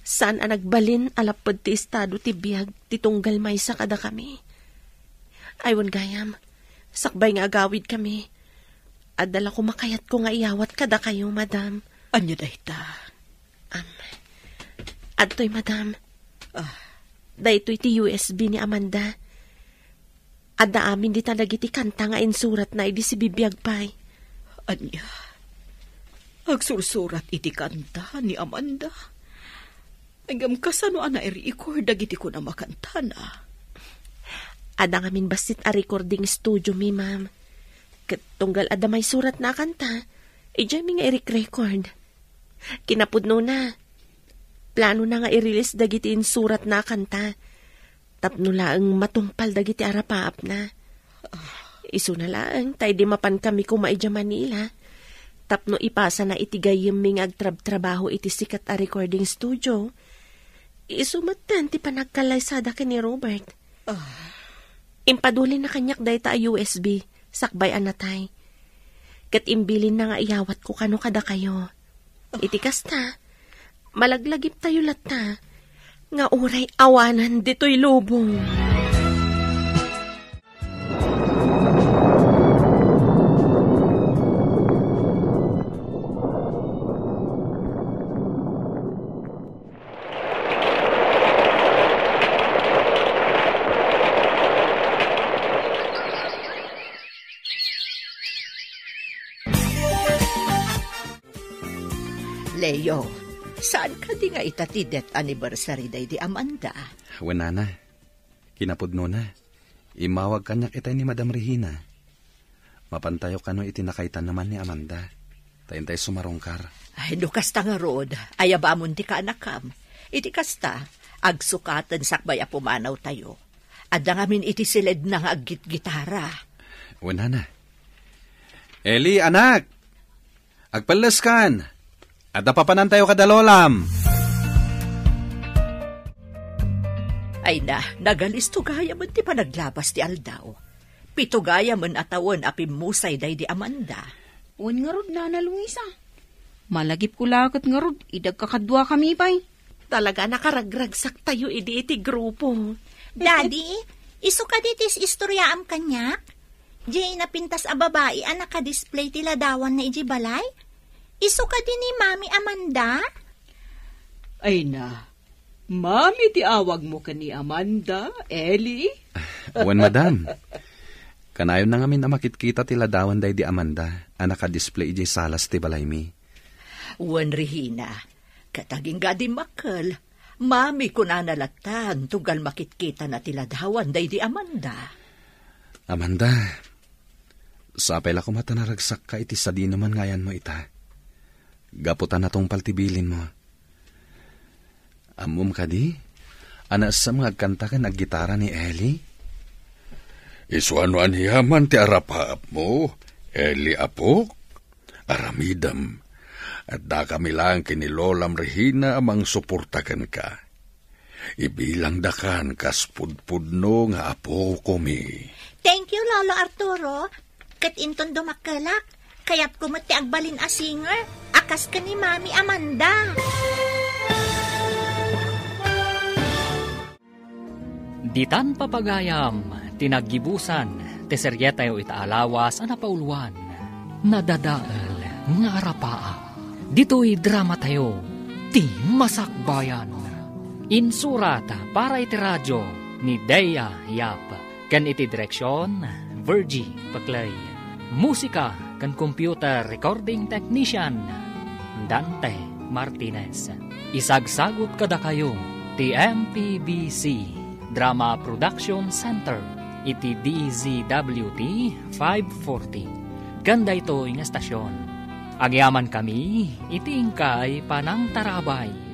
Saan a nagbalin a lapped ti estado ti biag ti tunggal maysa kadakami. Ay, wen gayam, sakbay nga agawidkami, adda la koma kayatko nga iyawat kadakayo, madam. Ania dayta? Am, adtoy, madam. Ah. Daytoy ti U S B ni Amanda. Adda amin dita dagiti kanta nga insuratna idi sibibiag pay. Ania? Agsursurat iti kanta ni Amanda? Ngem kasano a nai-record dagiti kunam a kantana? Adda ngamin bassit a recording studio mi, ma'am. Ket tunggal adda maisuratna a kanta, idiaymi nga irek-record. Kinapudnona, planona nga i-release dagiti insuratna a kanta tapno laeng matungpal dagiti arapaapna. Isuna laeng ta idi mapankami koma idiay Manila, tapno ipasana iti gayyemmi nga agtrabtrabaho iti sikat a recording studio, isu metten ti panagkallaysada ken ni Robert. Ah. Impadulinna kaniak dayta a U S B sakbay a natay. Ket imbilinna nga iyawatko kano kadakayo. Iti kasta, malaglagiptayo latta nga uray awanan ditoy lubong. Leo, saan kadi nga ita ti death anniversary daydi Amanda? Wen, nana. Kinapudnona, immawag kaniak itay ni Madam Regina. Mapantayo kano iti nakaitan naman ni Amanda. Ta intay sumarungkar. Ay, no kasta ngarud, ayabamon ti kaanakam. Iti kasta, agsukaten sakbay a pumanawtayo. Adda ngamin iti siledna nga aggitgitara. Wen, nana. Eli, anak! Agpelleskan! Adda papanantayo kada lolam! Ay na, nagalisto gayamen ti panaglabas ti aldaw. Pito gayamen a tawen a pimmusay daydi Amanda. Wen ngarud, Nana Luisa. Malagipko la ket ngarud, idi agkakaduakami pay. Talaga, nakaragragsaktayo idi iti grupo. Daddy, isu kadi ti is-istoryaam kaniak? Diay napintas a babai a naka-display ti ladawanna idiay balay? Isu kadi ni Mami Amanda? Ay na, Mami ti awagmo ken ni Amanda, Eli? Wen, madam. Kanayon na ngamin a makitkita ti ladawan daydi Amanda a naka-display idiay salas ti balaymi. Wen, Regina, ket agingga dimmakkel, Mami kunana lattan tunggal makitkitana ti ladawan daydi Amanda. Amanda, sapay la koma ta naragsakka iti sadinoman nga ayanmo ita. Gapu ta natungpal ti bilinmo. Ammom kadi a naessem nga agkanta ken aggitara ni Eli? Isuano aniaman ti arapaapmo, Eli apok? Aramidem, addakami laeng ken ni Lolam Regina a mangsuporta kenka. Ibilangdakan kas pudpudno nga apokomi. Thank you, Lolo Arturo. Ket inton dumakkelak, kayatko met ti agbalin a singer a kas ken ni Mami Amanda. Ditan papagayam ti naggibusan ti serietayo ita a lawas a napauloan, Nadadael nga Arapaa. Ditoy dramatayo, Ti Masakbayan. Insurat para iti radio ni Dea Yap, ken iti direksion, Virgie Paclay. Musika ken computer recording technician, Dante Martinez. Isagsagut kadakayo ti M P B C Drama Production Center iti D Z W T five forty. Ken daytoy nga estasion, agyamankami iti inkay panangtarabay.